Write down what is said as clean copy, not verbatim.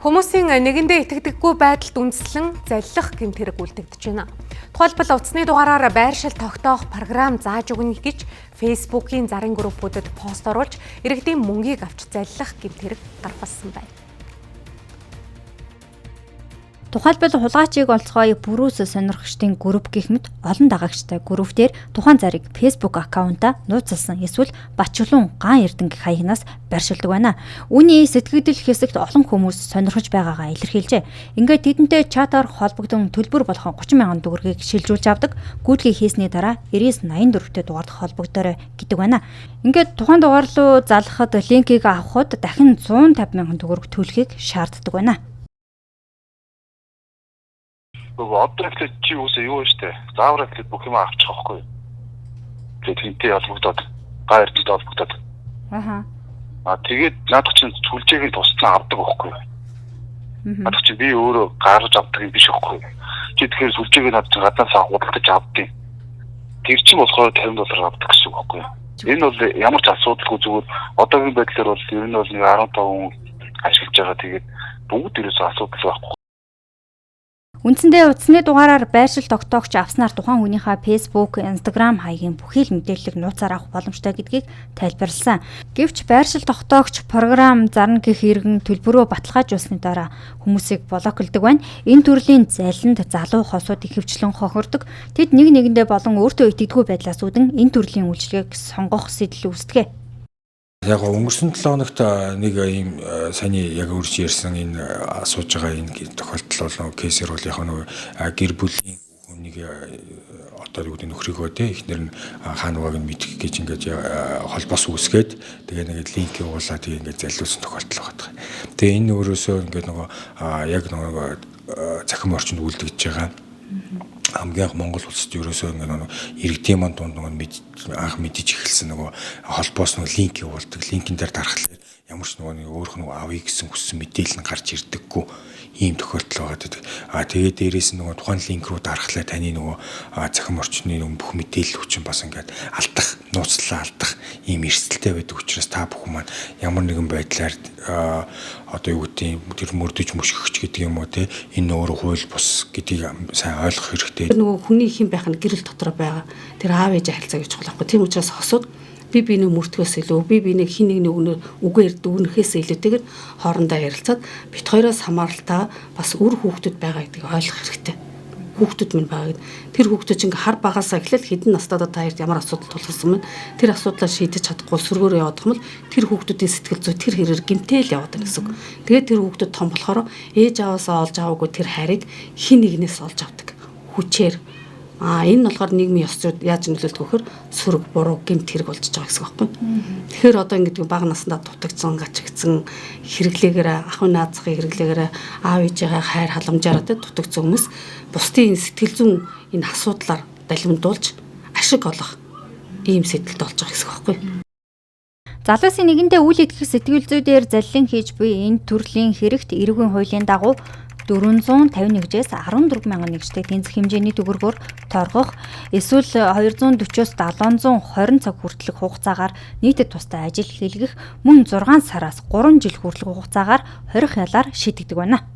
Хүмүүсийн нэгэндээ итгэдэггүй байдалд үндэслэн заллих гэмт хэрэг үлдэгдэж байна. Тухайлбал, утасны дугаараар байршил тогтоох програм зааж өгнө гэж Facebook-ийн зарын группүүдэд пост оруулж, иргэдийн мөнгийг авч заллих гэмт хэрэг гаргасан байна. Тухайлбал, хулгайчийг олцгоё бүрүүс сонирхогчдын групп гэх мэт олон дагагчтай групп дээр тухайн зарыг Facebook аккаунтаа нууцласан эсвэл Батчулуун Гаан Эрдэнэ гэх хаягнаас байршуулдаг байна. Үүний сэтгэгдэл хэсэгт олон хүмүүс сонирхож байгаагаа илэрхийлжээ. Ингээд тэдэнтэй чатаар холбогдсон төлбөр болох 30 мянган төгрөгийг шилжүүлж авдаг. Гүйлгээ хийсний дараа 99 84-тэй дугаард холбогдоорой гэдэг байна. Ингээд тухайн дугаар руу залгахад, линкийг авахад дахин 150 мянган төгрөг төлөхийг шаарддаг байна. Нөгөө одоо ихлээр чи үсээ юу вэ штэ. Заавар ихлээр бүх юм авчих واخгүй. Тэгээд тэнтэй холбогдоод, га эрдэнэтэй холбогдоод. Аа, тэгээд наадах чинь сүлжээг нь тусцсан авдаг байхгүй. Наадах чинь би өөрөө гаргаж авдаг юм биш байхгүй. Чи тэгэхээр сүлжээг нь над чинь гаднаас худалдаж авдیں۔ Тэр чинь болохоор 50 доллар авдаг гэсэн үг байхгүй. Энэ бол ямар ч асуудалгүй, зүгээр одоогийн байдлаар бол ер нь бол нэг 15 хүн ашиглаж байгаа. Тэгээд бүгд ерөөсөө асуудал байхгүй. Үндсэндээ утасны дугаараар байршил тогтоогч авснаар тухайн хүнийхээ Facebook, Instagram хаягийн бүхий л мэдээллийг нууцаар авах боломжтой гэдгийг тайлбарласан. Гэвч байршил тогтоогч програм зарна гэх иргэн төлбөрөө баталгаажуулсны дараа хүмүүсийг блоклдог байна. Энэ төрлийн залинд залуу хосууд ихэвчлэн хохирдог. Тэд нэг нэгэндээ болон өөртөө итгэдэггүй байдлаас үүдэн энэ төрлийн үйлчилгээг сонгох сэтэл үүсдэг. Яг өнгөрсөн 7 хоногт нэг ийм саяны яг өөрч ярьсан энэ асууж байгаа энэ тохиолдол бол case ээр бол яг нөгөө гэр бүлийн нэг одоо юу гэдэг, нөхрийгөө те, эхнэр нь хаана байгааг нь мэдэх гэж ингээд холбоос үүсгээд, тэгээ нэг линк явуулаад, тэгээ ингээд заллуулсан тохиолдол байгаа. Тэгээ энэ өөрөөсөө ингээд нөгөө яг нөгөө цахим орчинд үлдэгдэж байгаа, хамгийн анх Монгол улсад ерөөсөө ингээ нөгөө иргэдийн манд дунд нөгөө анх мэдэж эхэлсэн нөгөө холбоос, нөгөө линк явуулдаг. Линкэн дээр дарахлаар ямар ч нөгөө нэг өөрөх нөгөө авъя гэсэн хүссэн мэдээлэл нь гарч ирдэггүй ийм тохиолдол байгаа гэдэг. А тэгээд дээрээс нь нөгөө тухайн линк рүү дарахлаа таны нөгөө цахим орчны нөгөө бүх мэдээлэл чинь бас ингээд алдах, нууцлаа алдах ийм эрсдэлтэй байдаг учраас та бүхэн маань ямар нэгэн байдлаар одоо юу гэдэг, тэр мөрдөж мөшгөгч гэдэг юм уу те, энэ өөрөө хууль бус гэдгийг сайн ойлгох хэрэгтэй. Нөгөө хүний хэн байх нь гэрэл дотор байгаа. Тэр аав ээж харилцаа гэж чухал байхгүй. Тийм учраас хосууд би биенээ мөрдөхөөс илүү, би биенээ хин нэг нөгнөө үгээр дүгнэхээс илүүтэйгээр хоорондоо ярилцаад, бит хоёроос хамааралтай бас үр хүүхдүүд байгаа гэдгийг ойлгох хэрэгтэй. Хүүхдүүд минь байгаа гэд. Тэр хүүхдүүд чинь ингээ хар багасаа эхлээл хэдэн настайдаа та хоёрт ямар асуудал тулгарсан бэ? Тэр асуудлаа шийдэж чадахгүй сөргөөрөө явах юм бол тэр хүүхдүүдийн сэтгэл зүй тэр хэрээр гэмтэл яваад байна гэсэн үг. Тэгээд тэр хүүхдүүд том болохоор ээж аваасаа олж аваагүй тэр хайрыг хин нэгнээс олж авдаг. Хүчээр. А энэ нь болохоор нийгмийн ёс зүйд яаж нөлөөлдөг вөхөр сөрөг, буруу, гэмт хэрэг болж байгаа гэсэн үг байхгүй. Тэгэхээр одоо ингэдэг бага насндаа дутагдсан, гачигдсан, хэрэглээгээр, ахын наазахын хэрэглээгээр, аав ээжийнхээ хайр халамжаараа тэ дутагдсан хүмүүс бусдын сэтгэл зүйн энэ асуудлаар далимдуулж ашиг олох ийм сэдэлт болж байгаа гэсэн үг байхгүй. Залуусын нэгэндээ үл итгэх сэтгэл зүй дээр заллин хийж буй энэ төрлийн хэрэгт эрүүгийн хуулийн дагуу 451-ээс 14 мянган нэгжтэй тэнцэх хэмжээний төгрөгөөр торгох эсвэл 240-оос 720 цаг хүртэлх хугацаагаар нийтэд тустай ажил хийлгэх, мөн 6 сараас 3 жил хүртэлх хугацаагаар хорих ялаар шийдэгдэг байна.